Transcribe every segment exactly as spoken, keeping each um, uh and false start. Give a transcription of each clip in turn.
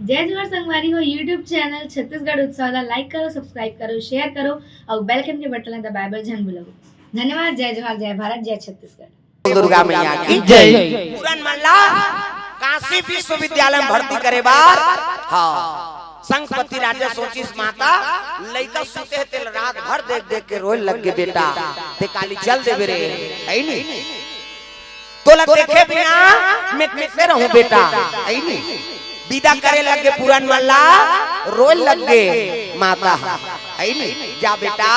जय जोहार संगवारी हो, YouTube चैनल छत्तीसगढ़ उत्सव ला like करो, subscribe करो, share करो अउ bell icon के बटन ला दबाए बर झन भूलव। धन्यवाद। जय जोहार, जय भारत, जय छत्तीसगढ़। दुर्गा मैया की जय। पूरन मन ला काशी विश्वविद्यालय में भर्ती करे बर, हाँ, संघपति राजा सोचिस माता, लइका सुते हे तेला रात भर देख देख के रोए लग गे बेटा, ते काली चल देबे रे, है नी? तोला देखे बिना मैं कैसे रहूं बेटा, है नी? विदा करे लग गे पूरन मन ला, रोए लग गे माता, है नी? जा बेटा,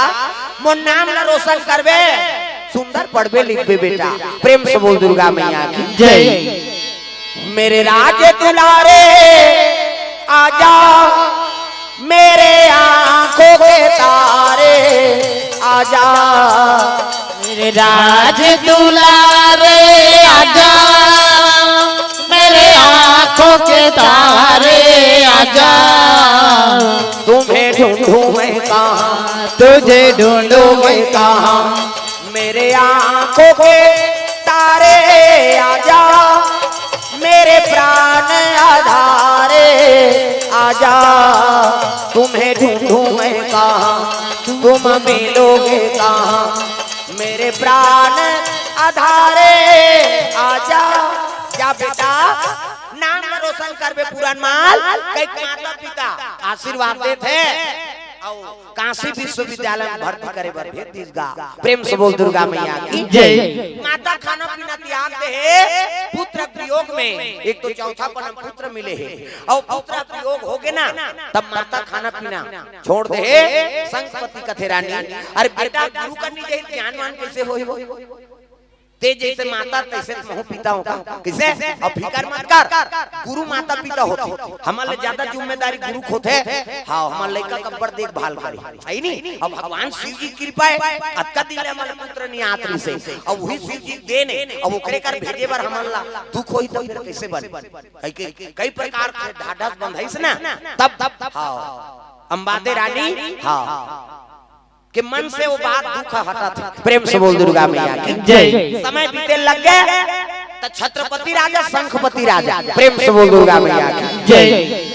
मोर नाम ला रोशन करबे, सुंदर पढ़बे लिखबे बेटा। प्रेम से बोल दुर्गा मैया की जय। मेरे राज दुलारे आजा, मेरे आंखों के तारे आजा। मेरे राज दुलारे आजा, मेरे आंखों के तारे आजा। तुम्हें ढूंढूं मैं कहाँ, तुझे ढूंढूं मैं कहाँ। मेरे आंखों के तारे आजा, मेरे प्राण आधारे आजा। तुम्हें ढूंढूं मैं कहाँ, तुम मिलोगे कहाँ। मेरे प्राण आधारे आजा। जा बेटा, नाम रोशन करबे पूरन मन, कई माता पिता आशीर्वाद देथे। अउ काशी विश्वविद्यालय में भर्ती करे बर भेज दिस गा। प्रेम से बोल दुर्गा मैया की जय। माता खाना पीना त्याग दे हे पुत्र वियोग में, एक तो चौथा पन पुत्र मिले हे अउ पुत्र वियोग हो गे ना, तब माता खाना पीना छोड़ दे हे। संघपति कथे रानी, अरे बेटा गुरु करनी चाहिए, ज्ञान वान कैसे होही वो? ते जैसे माता तैसे महूं पिता हों का। किसे? अब फिकर मत कर, गुरु माता पिता होथे। हमर ले ज्यादा जिम्मेदारी गुरु के होथे। हाँ, हमर लइका कब्बर देखभाल करे, है नी? अब भगवान शिव जी कृपा हे, अतका दिन ले हमर पुत्र नहीं आत रहिसे, अब वही शिव जी देन हे, अब ओकरे कर भेजे बर हमन ला दुख होही, तब फिर कैसे बने? कई, कई, कई प्रकार के ढाढस बंधाइस ना, तब, तब, हाँ, अंबादे रानी, हाँ, के मन से वो बात दुख हटत हे। प्रेम से बोल दुर्गा मैया की जय। समय बीते लग गे, त छत्रपति राजा, संघपति राजा, प्रेम से बोल दुर्गा मैया की जय।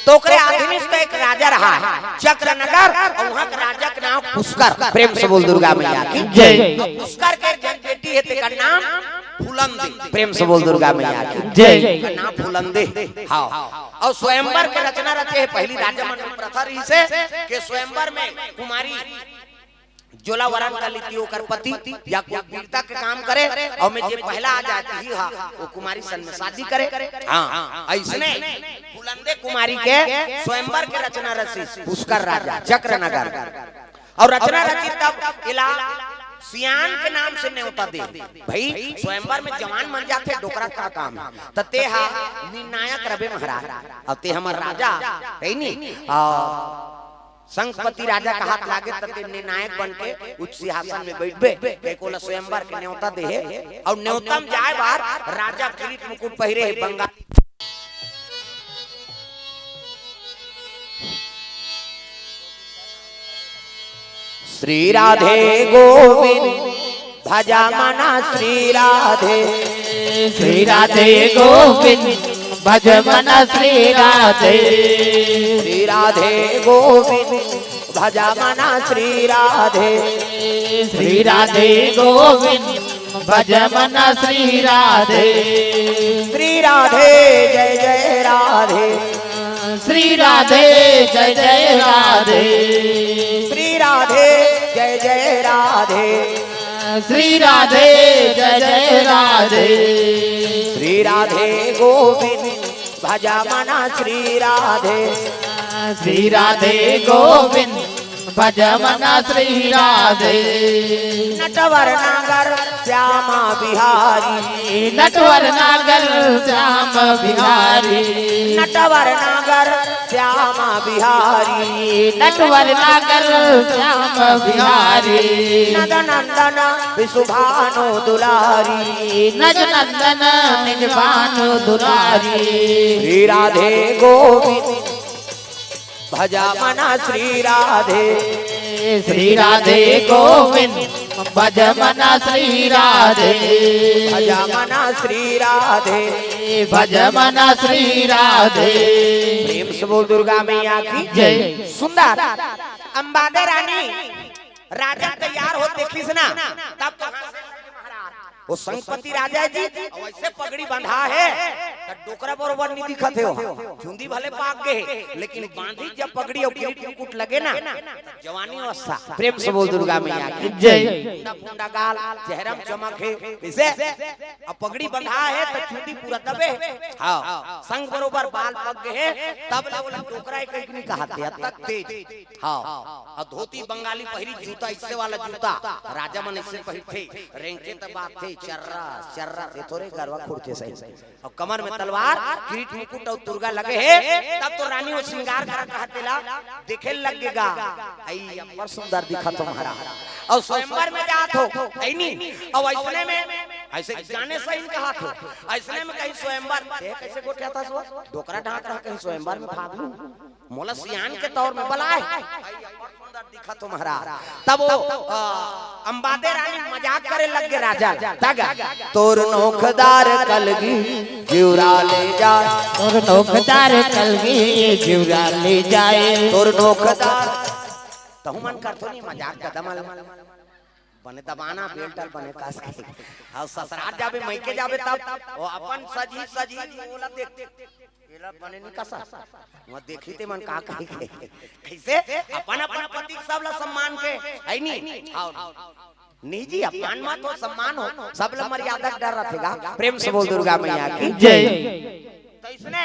तो ओकरे अधीनस्थ एक राजा रहा हे, चक्रनगर, अउ वहां के राजा के नाम पुष्कर। प्रेम से बोल दुर्गा मैया की जय। अउ पुष्कर के एक झन बेटी हे, तेकर नाम फुलंदी। प्रेम से बोल दुर्गा मैया की जय। तेकर नाम फुलंदी। हाँ। अउ स्वयंवर के रचना रचे हे। पहली राजा मन में प्रथा रहिसे के स्वयंवर में कुमारी जोला वरन कर लेती, ओकर पति या कोई वीरता के काम करे, अउ में जे पहला आ जाए ही हा, वो कुमारी सन में शादी करे। हाँ, अइसने फुलंदे कुमारी के स्वयंवर के रचना रचिस पुष्कर राजा चक्रनगर। अउ रचना रचिस तब एला सियान के नाम से नेवता दे। भाई, स्वयंवर में जवान मन जाथे, डोकरा का काम हे, त ते हा निर्णायक रबे महाराज, अउ ते हमर राजा, है नी? अउ संघपति राजा कहात लागे, त ते निर्णायक बन के उच्च सिंहासन में बैठबे। कहिके ओला स्वयंवर के नेवता दे हे, अउ नेवता में जाए बर राजा किरीट मुकुट पहिरे हे बंगाल। श्री राधे गोविंद भज मन श्री राधे। श्री राधे गोविंद भज मन श्री राधे। श्री राधे गोविंद भज मन श्री राधे। श्री राधे गोविंद भज मन श्री राधे। श्री राधे जय जय राधे। श्री राधे जय जय राधे। श्री राधे जय जय राधे। श्री राधे जय जय राधे। श्री राधे गोविंद भज मन श्री राधे। श्री राधे गोविंद भज मन श्री राधे। नटवर नागर श्याम बिहारी। नटवर नागर श्याम बिहारी। नटवर नागर श्याम बिहारी। नटवर नागर श्याम बिहारी। नंद नंदन विशुभानु दुलारी। नंद नंदन विशुभानु दुलारी। श्री राधे गोविंद भज मन श्री राधे। श्री राधे गोविंद भज मन श्री राधे। भज मन श्री राधे। भज मन श्री राधे। प्रेम से बोल दुर्गा मैया की जय। सुंदर। अंबादे रानी राजा तैयार हो देखिस ना, तब कहाँ से लगे महाराज? वो संगपति राजा जी, वैसे पगड़ी बंधा है, त डोकरा बरोबर नहीं दिखत है। वो चुंदी भले पाक गए, लेकिन बांधी जब पगड़ी और किरीट मुकुट लगे ना, जवानी अवस्था। प्रेम से बोल दुर्गा मैया की जय। फुंडा फुंडा गाल, चेहरा में चमक है, कैसे? अब पगड़ी बंधा है तो चुंदी पूरा दबे। हाँ, संग बरोबर बाल पक गए, तब ले बोला डोकरा एक नहीं कहा थे, तक तेज। हाँ, और धोती बंगाली पहिरी, जूता इससे वाला जूता, राजा मन इससे पहिरथे, रेंके त बात थे, चर्रा चर्रा थे, थोरे गरवा खुरचे सही। और कमर में तलवार, किरीट मुकुट और तुरगा लगे है, तब तो रानी वो श्रृंगार करत रहा तेला देखे लगेगा। आई अब्बड़ सुंदर दिखा तुम्हारा। और स्वयंवर में जात हो, ऐ नी, और ऐसने में, ऐसे जाने सही कहा थो, ऐसने में कहीं स्वयंवर, देख कैसे गोठिया था सो, डोकरा ढांक रहा, कहीं स्वयंवर में भाग लूं, मोला सियान के तौर में बलाए। सुंदर दिखा तुम्हारा। तब वो, अ, अंबादे रानी मजाक करे लग गए राजा ला। तग, तोर नोखदार कलगी जिउरा ले जाए। तोर नोखदार कलगी जिउरा ले जाए। तोर नोखदार। तहु मन करथो नहीं मजाक कदम वाला। बने दबाना, बेल्ट ल बने कस के। अउ ससुरार जाबे, मइके जाबे तब, वो अपन सजी, सजी, ओला देख। एला बने नहीं कसा। वहाँ देखी ते मन का कही के। कैसे? अपन, अपन पति के सब ला सम्मान के, है नी? हाँ। नहीं जी, अपमान मत हो, सम्मान हो। सब ला मर्यादा के डर रखेगा। प्रेम से बोल दुर्गा मैया की जय। तो इसने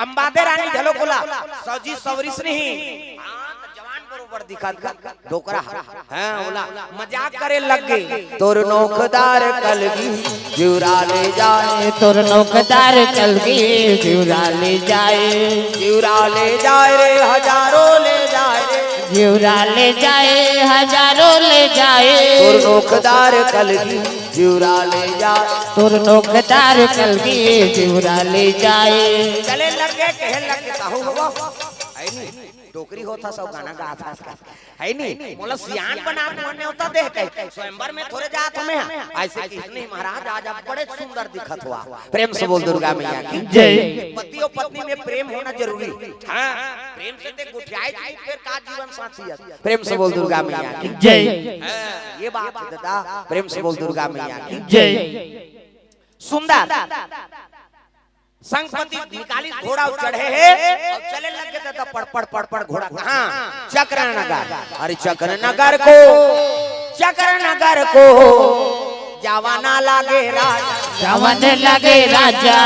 अंबादे रानी झलो कोला, सजी सवरिस नहीं। हाँ, तो जवान बरोबर दिखत गा। डोकरा। हाँ, ओला मजाक करे लग गए। तोर नोखदार कलगी जिउरा ले जाए। तोर नोखदार कलगी जिउरा ले जाए। जिउरा ले जाए रे, हजारों ले जाए रे। जिउरा ले जाए, हजारों ले जाए। तोर नोखदार कलगी जिउरा ले जाए। तोर नोखदार कलगी जिउरा ले जाए। चले लग गए, कहे लग गए, कहू हो। है नी? डोकरी होता सब गाना गात हस का। है नी? मोला सियान बना के मने होता देख के। स्वयंवर में थोरे जात हमें। ऐसे किस नहीं महाराज, आज आप बड़े सुंदर दिखत हुआ। प्रेम से बोल दुर्गा मैया की जय। पति और पत्नी में प्रेम होना जरूरी। हाँ, प्रेम से ते गुठियाए जी, फिर का जीवन साथी है। प्रेम से बोल दुर्गा मैया की जय। हाँ, ये बात है दादा, प्रेम से बोल दुर्गा मैया की जय। सुंदर। संगपति निकाली घोड़ा चढ़े है और चले लग गए दादा पड़ पड़ पड़ पड़ घोड़ा। कहाँ? चक्र नगर। अरे चक्र नगर को, चक्र नगर को जावा ना लागे राजा। जावा ना लागे राजा।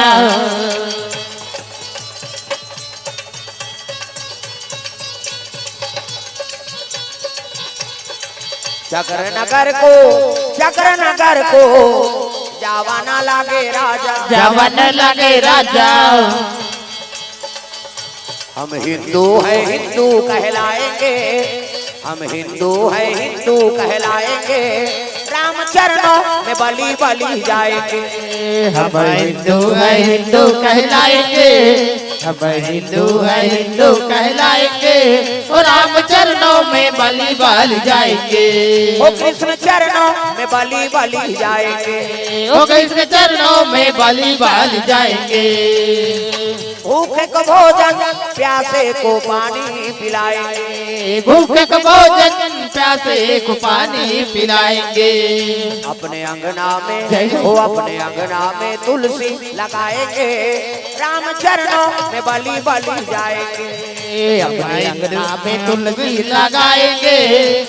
चक्र नगर को, चक्र नगर को जावा ना लागे राजा। जावा ना लागे राजा। हम हिंदू है, हिंदू कहलाएंगे। हम हिंदू है, हिंदू कहलाएंगे। राम चरणों में बलि बलि जाएंगे। हम हिंदू है, हिंदू कहलाएंगे। हम हिंदू है, हिंदू कहलाएंगे। ओ राम चरणों में बलि बलि जाएंगे। ओ कृष्ण चरणों में बलि बलि जाएंगे। ओ कृष्ण चरणों में बलि बलि जाएंगे। भूखे को भोजन, प्यासे को पानी पिलाएंगे। भूखे को भोजन, प्यासे को पानी पिलाएंगे। अपने अंगना में, जय हो। ओ अपने अंगना में तुलसी लगाएंगे। राम चरणों में बलि बलि जाएंगे। अपने अंगना में तुलसी लगाएंगे।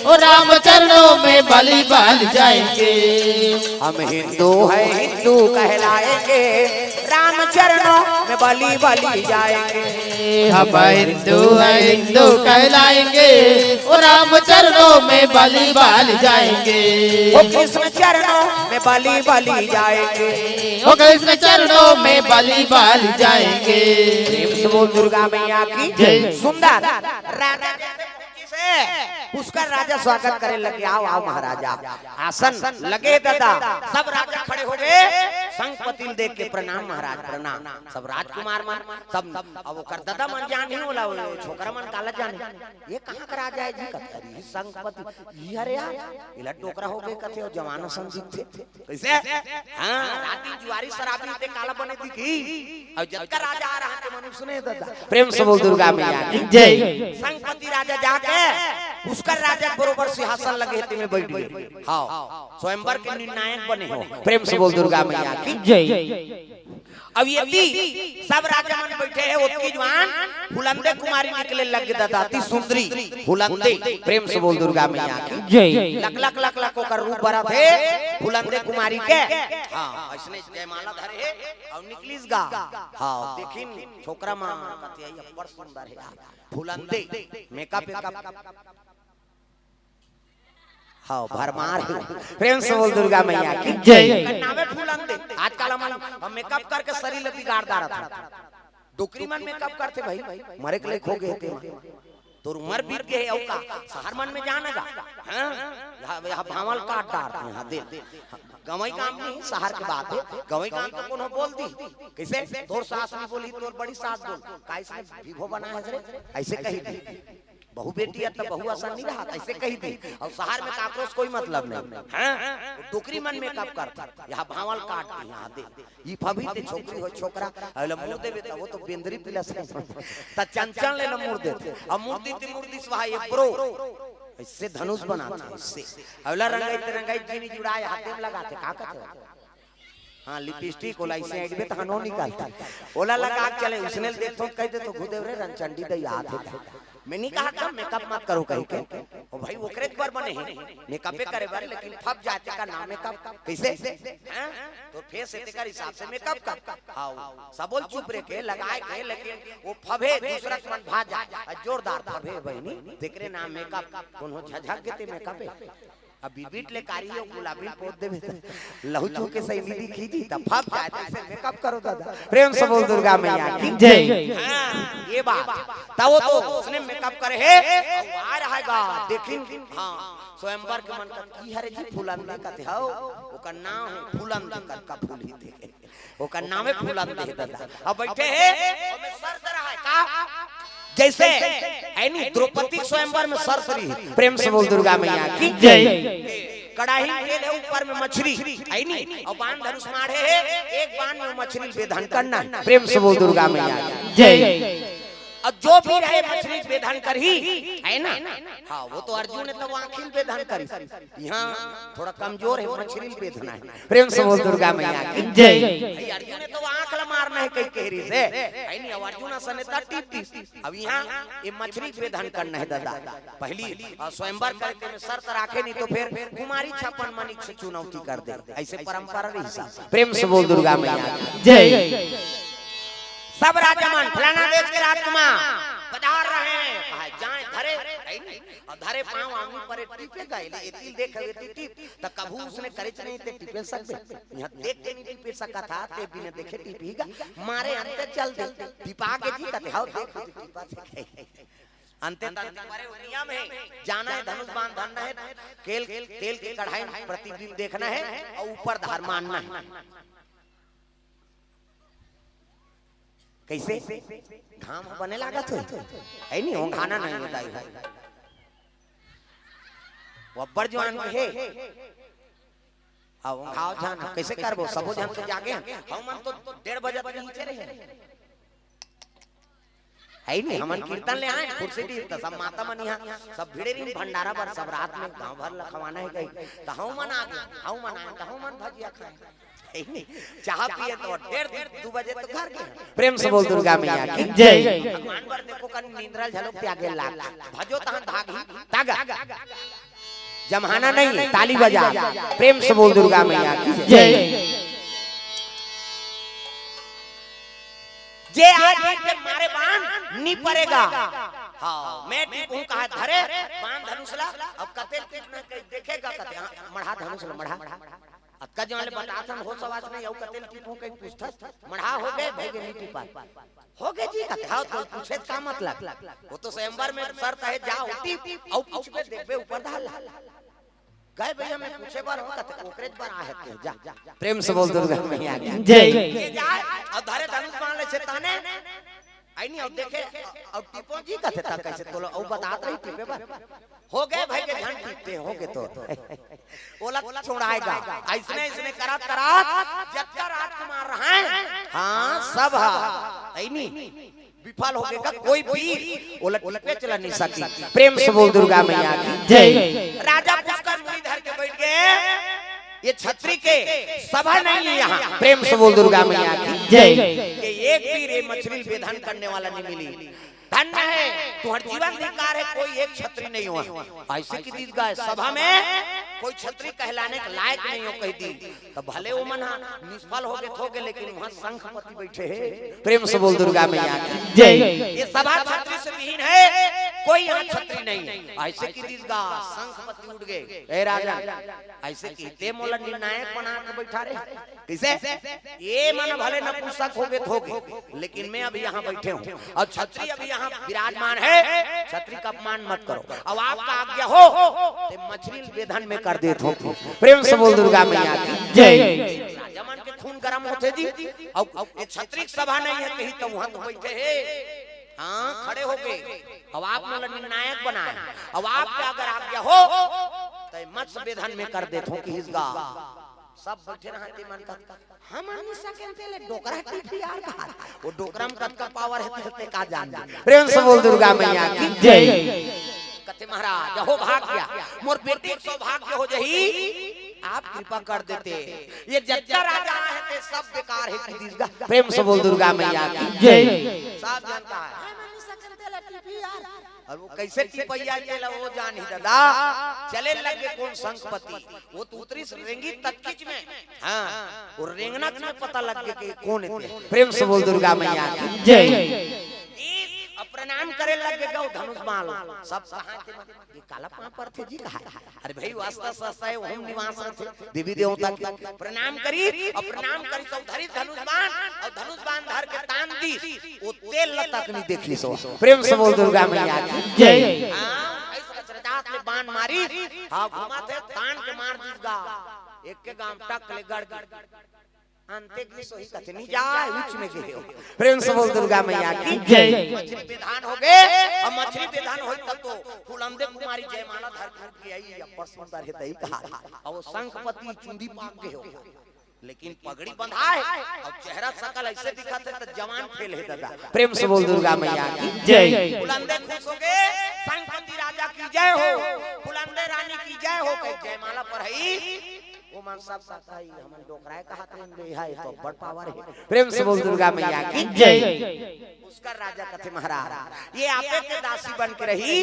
ओ राम चरणों में बलि बलि जाएंगे। हम हिंदू है, हिंदू कहलाएंगे। राम चरणों में बलि बलि जाएंगे। हम हिंदू है, हिंदू कहलाएंगे। ओ राम चरणों में बलि बलि जाएंगे। ओ कृष्ण चरणों में बलि बलि जाएंगे। ओ कृष्ण चरणों में बलि बलि जाएंगे। प्रेम से बोल दुर्गा मैया की जय। सुंदर। राजा जैसे पहुंची से पुष्कर राजा स्वागत करे लगे, "आओ, आओ महाराजा।" आसन लगे ददा, सब राजा खड़े हो गए। संगपति ल देख के, "प्रणाम महाराज, प्रणाम।" सब राजकुमार मन, सब, अब ओकर ददा मन जान ही होला, वो छोकरा मन काला जाने, "ये कहाँ का राजा है जी?" कथे, "अरे, संगपति, ये हरे यार, इला डोकरा हो गए," कथे, "वो जवान असन दिखथे।" कइसे? हाँ, राती जुआरी शराबी ते काला बने दिखी। अउ जतका राजा आ रहा ते मनुष्य ने ददा। प्रेम से बोल दुर्गा मैया की जय। संगपति राजा जाके पुष्कर राजा के बरोबर सिंहासन लगे हे, तेमे बैठ गए। हाँ, स्वयंवर के निर्णायक बने हो। प्रेम से बोल दुर्गा मैया की जय। अब ये ती सब राजा मन बैठे हैं, ओतकी जुवान फुलंदे कुमारी निकले लग ददा, अति सुंदरी फुलंदे। प्रेम से बोल दुर्गा मैया की जय। लक लक लक लक ओकर रूप बरत हे फुलंदे कुमारी के। हाँ, अइसने जयमाला धरे हे अउ निकलिस गा। हाँ, देखिन छोकरा मन कथे, "अब्बड़ सुंदर हे यार, फुलंदे, मेकअप वेकअप।" हाँ, भरमार हे। प्रेम से बोल दुर्गा मैया की जय। ओकर नामे फुलंदे। आजकल हमन हम मेकअप करके शरीर ल बिगाड़ डारत हन। डोकरी मन मेकअप करथे भाई, मरे के लायक हो गए हे तेमा। तोर उमर बीत गए हे, अउ का? शहर मन में जाना गा। हाँ? यहाँ, यहाँ भांवल काट डारथे, यहाँ दे। गंवई गांव नहीं, शहर के बात हे। गंवई गांव तो कोनो बोल दी। कइसे? "तोर सास नहीं बोली, तोर बड़ी सास बोल।" का इसने विभो बना है रे? अइसे कही दी। बहू बेटी है त बहू असन नहीं रहत, अइसे कही दी। अउ शहर में काकरो से कोई मतलब नहीं। हाँ? डोकरी मन मेकअप करथे, यहाँ भांवल काट के यहाँ दे। ई फबही ते छोकरी हो छोकरा, अइला मुड़ देबे त वो तो बेंदरी पिला से। त चंचल ले ल मुड़ देथे। अब मुड़ दी ते मुड़ दिस वहा ये ब्रो। अइसे धनुष बनाथे, अइसे। अइला रंगाई ते रंगाई जीनी जुड़ाए हाथे में लगाथे, का कथे? हाँ, लिपस्टिक ओला अइसे अइबे त हनो निकालथे। ओला लगा के चले, उसने ल देखथों त कहि देथों, "गुदेव रे रंचंडी दई आत हे।" मैं नहीं कहा था मेकअप मत करो कहि के। ओ भाई, ओकरे बर बने हे, मेकअपे करे बर, लेकिन फब जाए तेकर नाम मेकअप। कइसे? हाँ? तोर फेस हे तेकर हिसाब से मेकअप कर। हाँ, सबो ल चुप रहे के, लगाए के, लेकिन वो फबे दूसरा के मन भा जाए। अउ जोरदार फबे बहिनी, तेकरे नाम मेकअप। कोनो झझक के ते मेकअप हे। अब बिबिट ले कारी हे, गुलाबी पोत देबे त लहू चूके सही नहीं दिखी जी, त फब जाए, तइसे मेकअप करो ददा। प्रेम से बोल दुर्गा मैया की जय। हाँ, ये बात। त वो तो उसने मेकअप करे हे, अउ आ रहा हे गा, देखिन, हाँ, स्वयंवर के मन का की हरे जी फुलंदे कथे हव, ओकर नाम हे फुलंदे, कतका फूल ही देखे। ओकर नामे फुलंदे हे ददा। अब बैठे हे, ओमे शर्त रहा हे का? जइसे, हे नी, द्रौपदी स्वयंवर में शर्त रही। प्रेम से बोल दुर्गा मैया की जय। कड़ाही में तेल हे, ऊपर में मछरी, हे नी, अउ बाण धनुष माढ़े हे, एक बाण में मछरी ल बेधन करना हे। प्रेम से बोल दुर्गा मैया की जय। अउ जो भी रहे मछरी ल बेधन करही, हे ना? हाँ, वो तो अर्जुन हे त वो आँखी ल बेधन करिस। यहाँ थोड़ा कमजोर हे, मछरी ल बेधना हे। प्रेम से बोल दुर्गा मैया की जय। भाई अर्जुन हे त वो आँख ल मारना हे कहि के कहे रिहिस हे। हे नी, अब अर्जुन असन हे त टीप दिस। अब यहाँ ये मछरी ल बेधन करना हे ददा। पहली, अ, स्वयंवर करे तेमे शर्त राखे नहीं तो फिर कुमारी छप्पन मणि से चुनौती कर दे। अइसे परंपरा रहिस हे। प्रेम से बोल दुर्गा मैया की जय। सब राजा मन फलाना देश के राजकुमार पधार रहे हैं, कहा जाए धरे, हे नी? अउ धरे पाँव आंगुरी पर टीपे गए, ले एती देख, एती टीप, त कभू उसने करेच नहीं ते टीपे सकबे। यहाँ देख के नहीं टीपे सकत हा, ते बिना देखे टीपही गा, मारे अंते चल दे, टीपा के जी कथे, "हव, देख, टीपा से गए।" अंते तंते परे नियम हे, जाना हे धनुष बाण धरना हे, तेल, तेल के कढ़ाई में प्रतिबिंब देखना हे अउ ऊपर धार मानना हे। कइसे? घाम ह बने लागत हे? हे नी, ओंघाना नहीं होता है। वो अब्बड़ जुआन के हे। अब ओंघाव झन, कइसे करबो? सबो झन तो जागे हन। हम मन तो डेढ़ बजे तक नीचे रहे। हे नी, हमन कीर्तन ले आए, कुर्सी दी, त सब माता मन यहाँ, सब भिड़े रहिन भंडारा बर, सब रात में गांव भर ल खवाना हे कहि। त हम मन आगे, हम मन आए, त हम मन भजिया खाए। हे नी, चाह पिए त डेढ़ दू, दू बजे त घर गे। प्रेम से बोल दुर्गा मैया की जय। भगवान बर देखो कन निंद्रा ल झलक त्यागे लाग। भजो तहन भागही, तागा। जमहाना नहीं, ताली बजा। प्रेम से बोल दुर्गा मैया की जय। जे आज टीप के मारे बाण नी परेगा। हाँ, मैं टीप हूँ कहा धरे, बाण धनुष ला, अब कते टीप न कहीं देखेगा कते, हाँ, मढ़ा धनुष ला, मढ़ा। अतका जवान ले बतात हन, होस हवास नहीं, अउ कते ल टिपहूं कहि पूछथस, मड़हा हो गे, भई गे नी टिपा। हो गे जी कथे, हाँ, तो पूछे का मतलब? वो तो स्वयंवर में शर्त हे, जाव टिप, अउ पूछबे, देखबे ऊपर धार ला। गए भैया, मैं पूछे बर हूँ, कथे, ओकरे बर आहे ते, जा। प्रेम से बोल दुर्गा मैया की जय। ये जाए, अउ धरे धनुष बाण ले छेताने, आई नहीं, अउ देखे, अउ टिपो जी कथे, त कइसे तोला, अउ बतात रही टिपे बर। हो गे भई गे, झन टिपते, हो गे तो। ओला छोड़ाय गा। अइसने, अइसने करत, करत, जतका राजकुमार रहय, हाँ, सब ह, आई नहीं, विफल हो गे गा, कोई भी ओला टिपे चला नहीं सकी। प्रेम से बोल दुर्गा मैया की जय। राजा पुष्कर मुड़ी धर के बइठ गे। ये छत्री के सभा नहीं है यहाँ। प्रेम से बोल दुर्गा मैया की जय। कि एक भी रे मछली बेधन करने वाला नहीं मिली। धन्य हे, तुंहर जीवन धिक्कार हे, कोई एक छत्री नहीं हुआ। अइसे कहि दिस गा, सभा में कोई छत्री कहलाने के लायक नहीं हो, कहि दिस। त भले ओमन ह निष्फल हो गे, थो गे, लेकिन उहाँ शंखपति बइठे हे। प्रेम से बोल दुर्गा मैया की जय। ये सभा छत्री से विहीन हे, कोई यहाँ छत्री नहीं हे। अइसे कहि दिस गा, शंखपति उठ गे, ए राजन, अइसे कहि ते मोला निर्णायक बना के बइठा रहे। कइसे? ये मन भले नपुंसक हो गे, थो गे, लेकिन मैं अभी यहाँ बइठे हूँ अउ छत्री अभी यहाँ विराजमान हे। छत्री का अपमान मत करो। अउ आपका आज्ञा हो, ते मछली ल बेधन में कर देत हूँ। प्रेम से बोल दुर्गा मैया की जय। राजा मन के खून गरम होथे जी। अउ, अउ ये छत्री के सभा नहीं हे, कहीं तो वहाँ तो बइठे हे। हाँ, खड़े हो गे। अउ आप मोला निर्णायक बनाए, अउ आपके अगर आज्ञा हो, ते मत्स्य बेधन में कर देत हूँ, कहिस गा। सब बइठे रहय ते मन का, हम नहीं सकेन ते ले डोकरा टिपही यार कहा। वो डोकरा में कतका पावर हे, ते, ते का जान दे। प्रेम से बोल दुर्गा मैया की जय। कथे महाराज, अहो भाग्य, मोर बेटी के सौभाग्य हो जाही, आप कृपा कर देते। ये जतका राजा हे ते सब बेकार हे, कहि दिस गा। प्रेम से बोल दुर्गा मैया की जय। सब जानता है। हम नहीं सकेन ते ले टिपही यार। अउ वो कइसे टिपइया हे तेला वो जानही दादा। चले लगे कोन शंखपति, वो तो उतरिस रेंगिस ततकिच में। हाँ, वो रेंगनच में पता लग गे कि कोन हे ते। प्रेम से बोल दुर्गा मैया की जय। अउ प्रणाम करे लग गे, गौ धनुष बाण। सब कहाँ थे? ये काला पाँव परथे जी कहा। अरे भई, वास्ता सस्ता हे, ओहू म निवास रथे देवी देवता के। प्रणाम करिस, अउ प्रणाम करिस, अउ धरिस धनुष बाण, अउ धनुष बाण धर के तान दिस, ओ तेल ल तक नहीं देखिस। प्रेम से बोल दुर्गा मैया की जय। हाँ, अइसे अचरजात ले बाण मारिस, हाँ, घुमाथे, तान के मार दिस गा, एक के गाम टक ले गड़ गे। अंते गिस होही कथे, नहीं जा, ऊंच में गे हो। प्रेम से बोल दुर्गा मैया की जय। मछली बेधन हो गे, अउ मछली बेधन होइस तब तो फुलंदे कुमारी जयमाला धर के उठ गे, अई अब्बड़ सुंदर हे दई कहा। अउ शंखपति चुंदी पाक गे हो, लेकिन पगड़ी बंधाय हे अउ चेहरा सकल अइसे दिखत हे त जवान फेल हे दादा। प्रेम से बोल दुर्गा मैया की जय। फुलंदे खुश हो गे, शंखपति राजा की जय हो, फुलंदे रानी की जय हो, कहि जयमाला परही। ओमन सब कहत हे, हमन डोकराय कहत रहेन बे, एहा तो अब्बड़ पावर हे। प्रेम से बोल दुर्गा मैया की जय। पुष्कर राजा कथे महाराज, ये आपे के दासी बन के रही,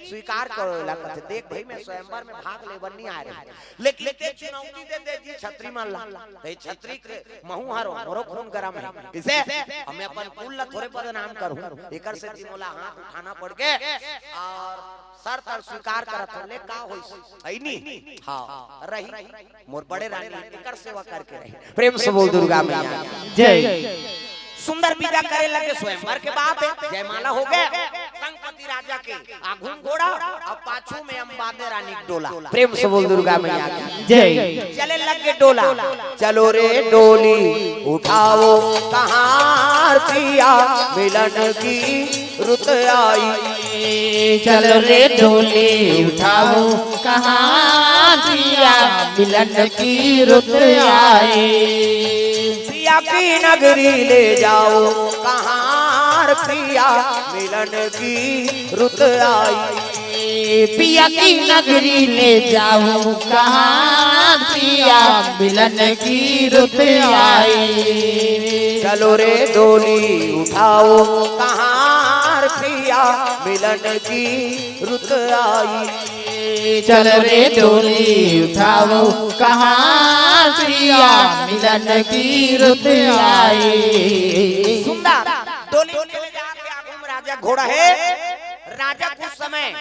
स्वीकार करो ला। कथे, देख भई, मैं स्वयंवर में भाग ले बर नहीं आय रहें, लेकिन ते चुनौती दे दे जी छत्री मन ला। ते छत्री के महूं हरों, मोरो खून गरम हे। कइसे? अउ मैं अपन कुल ला थोरे बदनाम करहूं, एकर सेती मोला हाथ उठाना पड़ गे। अउ शर्त अउ स्वीकार करत हों, ले का होइस? अई नी? हाँ, रही। मोर बड़े रानी एकर सेवा करके रही। प्रेम से बोल दुर्गा मैया जय। सुंदर विदा करे लगे, स्वयंवर के बाद जयमाला हो गे। शंखपति राजा के आघू म घोड़ा अउ पाछू में अम्बादे रानी के डोला। प्रेम से बोल दुर्गा मैया की जय। चले लगे डोला। चलो रे डोली उठाओ कहार पिया मिलन की रुत आई। चलो रे डोली उठाओ कहार पिया मिलन की रुत आई। पिया की नगरी ले जाओ कहार पिया मिलन की रुत आई। पिया की नगरी ले जाओ कहार पिया मिलन की रुत आई। चलो रे डोली उठाओ कहार पिया मिलन की रुत आई। चल रे डोली उठाओ कहार पिया मिलन की रुत आई। सुंदर डोली चले जाके आघू म राजा घोड़ा हे। राजा कुछ समय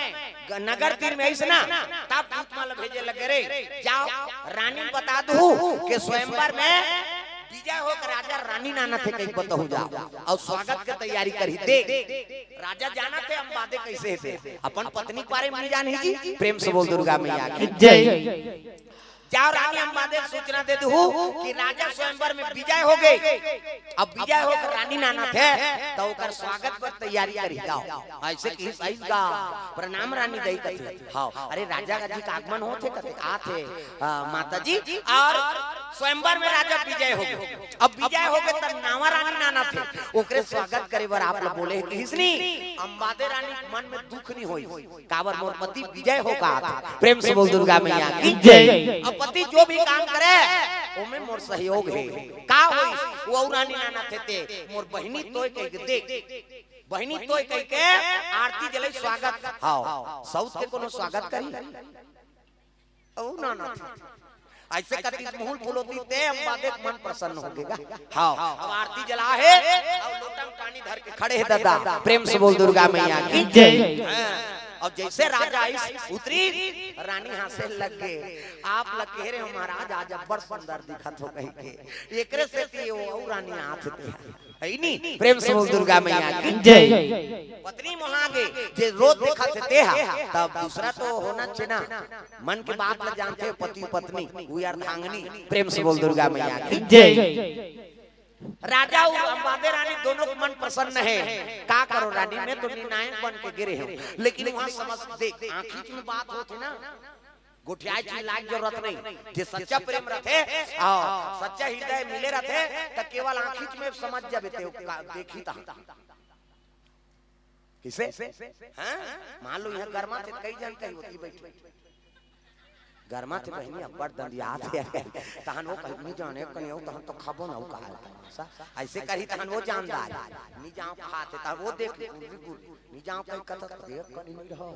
नगर तीर में आइस ना, तब दूत मन ल भेजे लगे, रे जाव, रानी ल बता दहू के स्वयंवर में विजय होके राजा रानी ल आनत हे कहिके बतहू, जाव अउ स्वागत के तैयारी करही। देख, राजा जानत हे अंबादे कइसे हे ते, अपन पत्नी के बारे में नइ जानही जी। प्रेम से बोल दुर्गा मैया की जय। जाव, रानी अंबादे ल सूचना दे दहू कि राजा स्वयंवर में विजय होगे, अब विजय होके रानी ल आनत हे, त ओकर स्वागत बर तैयारी करही, जाव। अइसे कहिस, अइस गा, प्रणाम रानी दाई कथे। हाँ, अरे राजा जी के आगमन होत हे कथे, आत हे, हाँ, माता जी। अउ स्वयंवर में राजा विजय होगे, अब विजय होगे त नवा रानी ल आनत हे, ओकरे स्वागत करे बर आप ल बोले हे कहिस नी। अंबादे रानी के मन में दुख नइ होइस, काबर मोर पति विजय होके आत हे। प्रेम से बोल दुर्गा मैया की जय। अब पति जो भी काम करे, ओमे मोर सहयोग हे। का होइस? वो अउ रानी ल आनत हे ते, मोर बहिनी तोय कहिके देख, बहिनी तोय कहिके आरती जलई, स्वागत। हाँ, सउत के कोनो स्वागत करही? अउ ना, ना। अइसे कतिस मुँह फुलोतिस ते अंबादे के मन प्रसन्न होगे गा। हाँ, अब आरती जलाहे, अउ लोटा म पानी धर के खड़े हे दादा। प्रेम से बोल दुर्गा मैया की जय। हाँ, अउ जइसे राजा आइस, उतरिस, रानी हाँसे लग गे। आप ल कहे रहेंव महाराज, आज अब्बड़ सुंदर दिखत हो कहिके। एकरे सेती वो अउ रानी आत हे ते। हे नी? प्रेम से बोल दुर्गा मैया की जय। पत्नी मोहा गे, जे रोज देखत हे तेहा, तब दूसरा तो होना चाहिए ना। मन के बात ल जानथे पति पत्नी, वो अर्धांगिनी। प्रेम से बोल दुर्गा मैया की जय। राजा अउ अंबादे रानी दोनों के मन प्रसन्न हे। का करों रानी, मैं तो निर्णायक बन के गे रहेंव, लेकिन वहाँ समझ, देख, आँखी में बात होथे ना, गोठियाए चिल्लाए के जरूरत नहीं। जे सच्चा प्रेम रथे, हाँ, सच्चा हृदय मिले रथे, त केवल आँखी में समझ जाबे ते, का देखही तहाँ। कइसे? हाँ? मान लो इहाँ गरमाथे, कई झन कही ओती बइठे। गरमाथे बहिनी, अब्बड़ दंदियाथे। तहन वो कही, "नइ जाने कनिया, तहन तो खाबो ना, वो कहा है तमाशा।" अइसे करही तहन वो जानदार। नइ जाव कहाथे, तहन वो देख, गुल भी गुल। नइ जाव कहीं कथत, देख कहीं नइ रहो।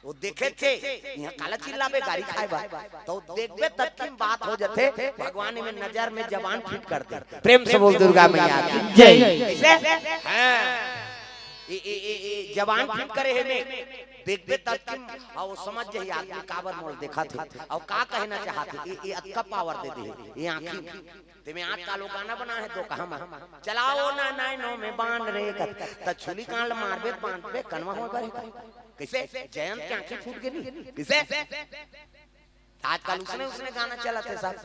वो देखे थे, इहाँ काला चिल्लाबे गारी खाए बर। त वो देखबे ततकी म बात हो जथे, भगवान में नजर में जबान फिट कर दे। प्रेम से बोल दुर्गा मैया की जय। कइसे? हाँ। ए, ए, ए, ए, जबान फिट करे हे में। देखबे ततकी म, अउ समझ जाही आदमी काबर मोला देखत हे। अउ का कहना चाहत हे, ए, ए अतका पावर दे दे हे, ए आँखी म। तेमे आजकल वो गाना बना हे, दो कहा मा। चलाओ ना नैनों में बाण रे कत। त छुली कांड मारबे, बांधबे, कनवा होय बर हे का? कइसे? जयंत के आँखी फूट गे नी? कइसे? आजकल उसने, उसने गाना चलत हे सब।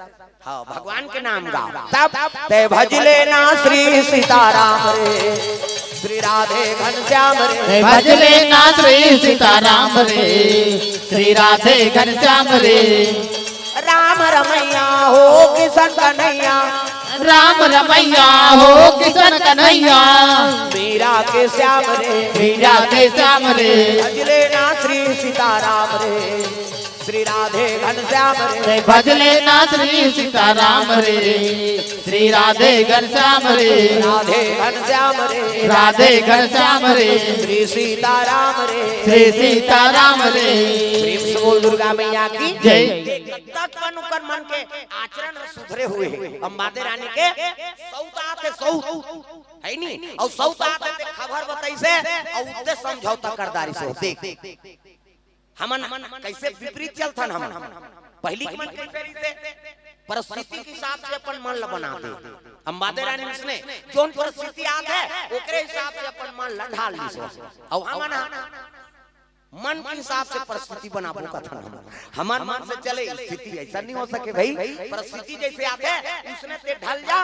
हाँ, भगवान के नाम गाओ। तब ते भज लेना श्री सीताराम रे, श्री राधे घनश्याम रे। ते भज लेना श्री सीताराम रे, श्री राधे घनश्याम रे। राम रमैया हो किशन कन्हैया। राम रमैया हो किशन कन्हैया। मीरा के श्याम रे। मीरा के श्याम रे। भज लेना श्री सीताराम रे, श्री राधे घनश्याम रे। ते भज लेना श्री सीताराम रे, श्री राधे घनश्याम रे। राधे घनश्याम रे। राधे घनश्याम रे। श्री सीताराम रे। श्री सीताराम रे। प्रेम से बोल दुर्गा मैया की जय। कतक मन ओकर मन के आचरण सुधरे हुए हे। अंबादे रानी के सउत आथे, सउत। हे नी? अउ सउत आथे ते खबर बताइस हे, अउ उत्ते समझौता कर डारिस हे। देख, हमन कइसे विपरीत चलथन हमन। पहिली के मन कइसे रहिस हे? परिस्थिति के हिसाब से अपन मन ल बनाथे। अंबादे रानी उसने जोन परिस्थिति आत हे, ओकरे हिसाब से अपन मन ल ढाल लिस हे। अउ हमन ह मन के हिसाब से परिस्थिति बनाबो कथन हमन। हमर मन से चले, स्थिति अइसन नइ हो सके भई। परिस्थिति जइसे आथे, उसने ते ढल जा,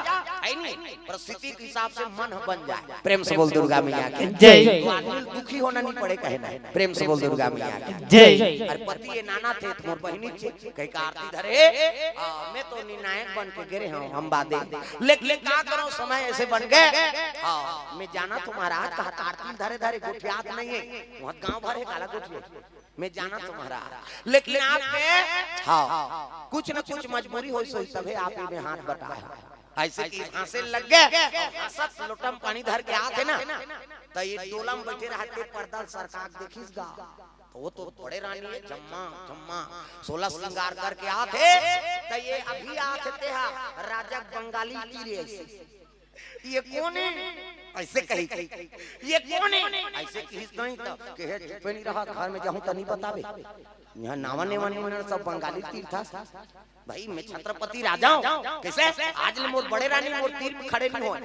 हे नी? परिस्थिति के हिसाब से मन ह बन जाए। प्रेम से बोल दुर्गा मैया की जय। तो आदमी ल दुखी होना नइ पड़े, कहे ना। प्रेम से बोल दुर्गा मैया की जय। अरे पति ए नाना थे, त मोर बहिनी चे, कहिके आरती धरे, आ, मैं तो निर्णायक बन के गे रहेंव, अंबादे। लेकिन का करों, समय अइसे बन गे। हाँ, मैं जानत हँव महाराज, कहा आरती धरे धरे गोठियात नइ हे। वहाँ गाँव भर हे काला गोठिया। मैं जानत हँव महाराज, लेकिन आपके, हाँ, कुछ न कुछ मजबूरी होइस होही, तभे आप एमे हाथ बटाए। अइसे कि हाँसे लग गे, अउ हाँसत लोटा म पानी धर के आत हे ना, त ये डोला म बइठे रहत हे, पर्दा ल सरका के देखिस गा, त वो तो बड़े रानी हे, जम्मा जम्मा सोलह श्रृंगार करके आत हे, त ये अभी आत हे, तेहा राजा बंगाली तीर हे अइसे। ये कोन हे? ऐसे कही, "ये कौन है?" ऐसे कहिस नहीं तो कहे, "चुपे नहीं रहा, घर में जाहूं त नहीं बताबे।" यहाँ नावा नेवा नहीं, सब बंगाली तीर था। भाई, मैं छत्रपति राजा हूँ। कैसे? आज ले मोर बड़े रानी मोर तीर में खड़े नहीं होय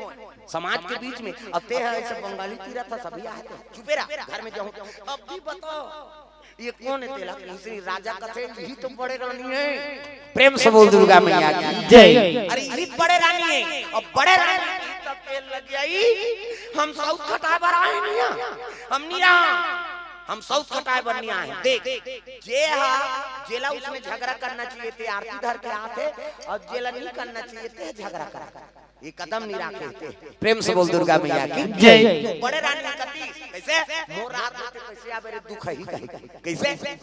समाज के बीच में। अब ते है ऐसे बंगाली तीर था, सभी आए थे, "चुपे रहा, घर में जाहूं।" अब भी बताओ, ये कौन है तेला? तीसरी राजा कथे, "यही तो बड़े रानी है।" प्रेम से बोल दुर्गा मैया की जय। अरे, यही तो बड़े रानी है। अब बड़े रानी की तब तेल लग गई, "हम सौत खटाए बर आए नहीं हैं, हम नहीं रहा, हम सौत खटाए बर नहीं आए हैं।" देख, जे हा, जेला उसमें झगड़ा करना चाहिए थे, आरती धर के आते, और जेला नहीं करना चाहिए थे, झगड़ा कर, ये कदम नहीं राखे थे। प्रेम से बोल दुर्गा मैया की जय। बड़े रानी कती, "कैसे मोर रात में ते कैसे आबे रे दुख ही कहे।" कैसे?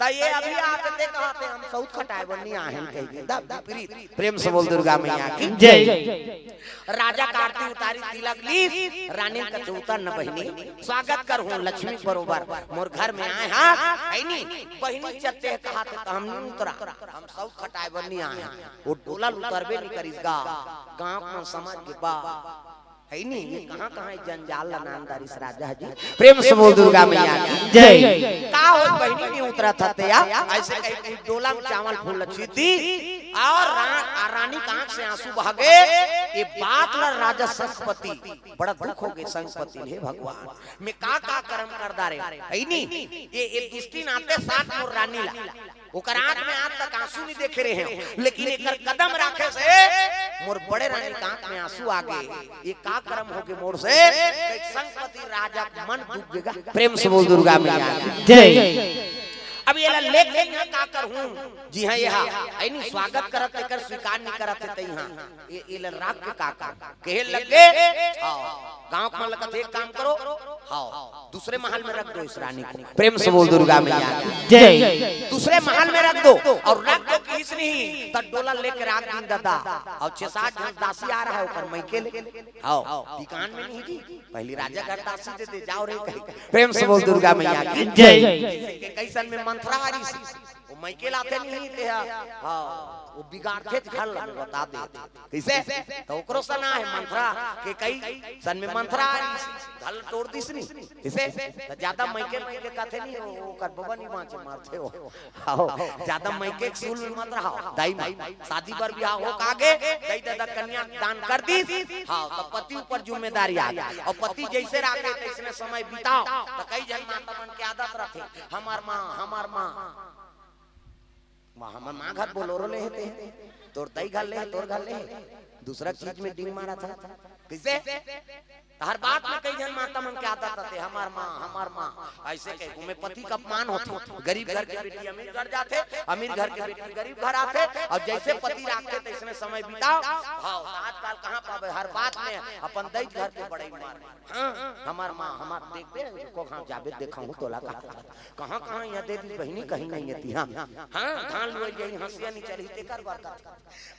त ये अभी आते ते कहते, "हम सौत खटाए बर नहीं आए हैं," कह के। दा विपरीत। प्रेम से बोल दुर्गा मैया की जय। राजा का आरती उतारी, तिलक ली, रानी कथे, "उतर न बहिनी, स्वागत कर हूँ लक्ष्मी बरोबर, मोर घर में आए हा, है नी?" बहिनी चलते है कहते, "त हम नहीं उतरा, हम सौत खटाए बर नहीं आए हैं।" वो डोला ल उतरबे नहीं करिस गा, गांव में समझ के बा, है नी? ये कहाँ कहाँ ये जंजाल ला नाम डारिस राजा जी। प्रेम से बोल दुर्गा मैया की जय। का हो बहिनी नहीं उतरा था तेया? ऐसे कही कि डोला में चावल फूल लच्छी दी और रा-, आ रानी का आंख से आंसू बह गए। ये बात ला राजा संगपति बड़ा दुख हो गए। संगपति, "हे भगवान, मैं का का कर्म कर डारे, है नी? ये, ये दुष्टी नाते साथ मोर रानी ला।" ओकर आंख में आज तक आंसू नहीं देखे रहे हो, लेकिन एकर कदम राखे से मोर बड़े रानी के आंख में आंसू आ गए। ये का कर्म हो गए मोर से? कई संगपति राजा के मन दुख गेगा। प्रेम से बोल दुर्गा मैया की जय। अब ये ला लेके यहाँ का करहूँ? जी हाँ, ये हा, ऐ नहीं स्वागत करत, एकर स्वीकार नहीं करत है, तई हाँ। ये, ये ला राख के का कर? कहे लगे, हाँ, गांव के मन लगत, "एक काम करो, हाँ, दूसरे महल में रख दो इस रानी को।" प्रेम से बोल दुर्गा मैया की जय। दूसरे महल में रख दो, और रख दो कि इसने ही तब डोला लेके राख दिन दादा, और छह सात झन दासी आ रहा है ऊपर मइके ले, हाँ, दुकान में नहीं जी, पहली राजा घर दासी दे दे, जाओ रे कहीं। प्रेम से बोल दुर्गा मैया की जय। जय। कैसन में मंथरा आ रही सी, वो मइके लाथे नहीं ते हा, हाँ, वो बिगाड़थे घर लगे बता दे। कैसे? तो ओकरो सना है मंथरा के कई सन में मंथरा आ रही सी, घर तोड़ दिस नहीं। कैसे? तो ज्यादा मइके, मइके कथे नहीं, वो, वो कर बबा नहीं बांचे, मारथे हो। आओ, ज्यादा मइके के सूल में मत रहो। दाई माँ, शादी बर बिहाव हो कागे, दाई दादा कन्या दान कर दिस। हाँ, तो पति ऊपर जिम्मेदारी आ गई। और पति जैसे राखे, तैसने समय बिताओ। तो कई झन माता मन के आदत रखे, "हमार माँ, हमार माँ।" वहाँ हमर माँ घर बोलोरो ले हे ते, तोर दाई घर ले हे, तोर घर ले हे, दूसरा चीज में डिंग मारा था। कैसे? हर बात में कई झन माता मन के आदत आथे, "हमार माँ, हमार माँ", ऐसे कहे, उमे पति का अपमान होथे। गरीब घर के बेटी अमीर घर जाथे, अमीर घर के बेटी गरीब घर आथे, और जैसे पति राखथे, तैसने समय बिताओ। हाँ, आजकल कहाँ पावे, हर बात में अपन दई घर के बड़ई मार। हाँ, हमार माँ, हमार देख दे, को घाव जाबे देखाहूँ तोला का। कहाँ, कहाँ यहाँ दे दी बहिनी, कहीं नहीं है तिहाँ। हाँ, धान लुए गई, हंसिया नहीं चली, तेकर बरकत।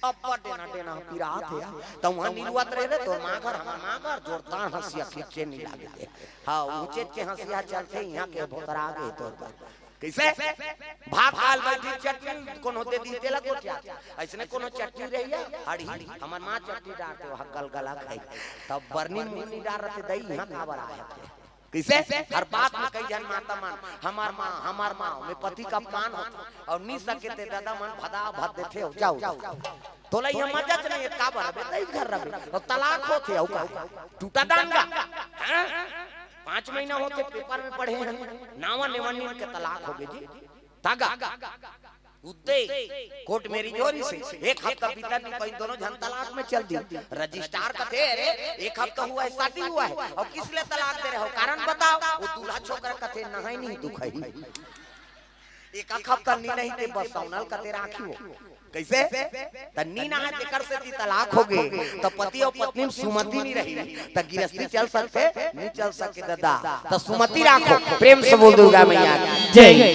अब डेना, डेना पिरात है। तो वहाँ निरुआत रहे रे, तोर माँ घर, हमार माँ घर, जोरदार हंसिया खींचे नहीं लागे। हाँ, ऊंचे के हंसिया चलथे, यहाँ के भोतरा गए तोर पर। कैसे? भात काल बैठी चटनी, कोनो दे दी तेला गोटिया। ऐसने कोनो चटनी रही है, हड़ी, हमार माँ चटनी डालते, वहाँ गलगला खाई। तब बरनी मुन्नी डाल रहते दई, यहाँ काबर आए थे। कैसे? हर बात में कई झन माता मन, "हमार माँ, हमार माँ", में पति का अपमान होता। और नी सके ते दादा मन भदा भद देथे हो, "जाओ, जाओ।" तोला ये मजा च नहीं है, काबर अबे दई घर रबे। और तलाक होथे, अउ का? टूटा दान का? हाँ? पाँच महीना होथे, पेपर में पढ़े हैं। नावा नेवा नीन के तलाक हो गए जी। तागा। उत्ते कोर्ट में रिजोरी से एक हफ्ता बीता नहीं पाई, दोनों झन तलाक में चल दी। रजिस्ट्रार कथे, "अरे, एक हफ्ता हुआ है, शादी हुआ है, और किस लिए तलाक दे रहे हो? कारण बताओ।" वो दूल्हा छोकरा कथे, "नहाई नहीं दुखई, एक आख हफ्ता नी नहीं ते बस सौनल कथे राखी हो।" कैसे? त नी नहाए तेकर से ती तलाक हो गए, त पति और पत्नी में सुमति नहीं रही, त गिरस्ती चल सकथे? नहीं चल सके दादा। त सुमति राखो। प्रेम से बोल दुर्गा मैया की जय।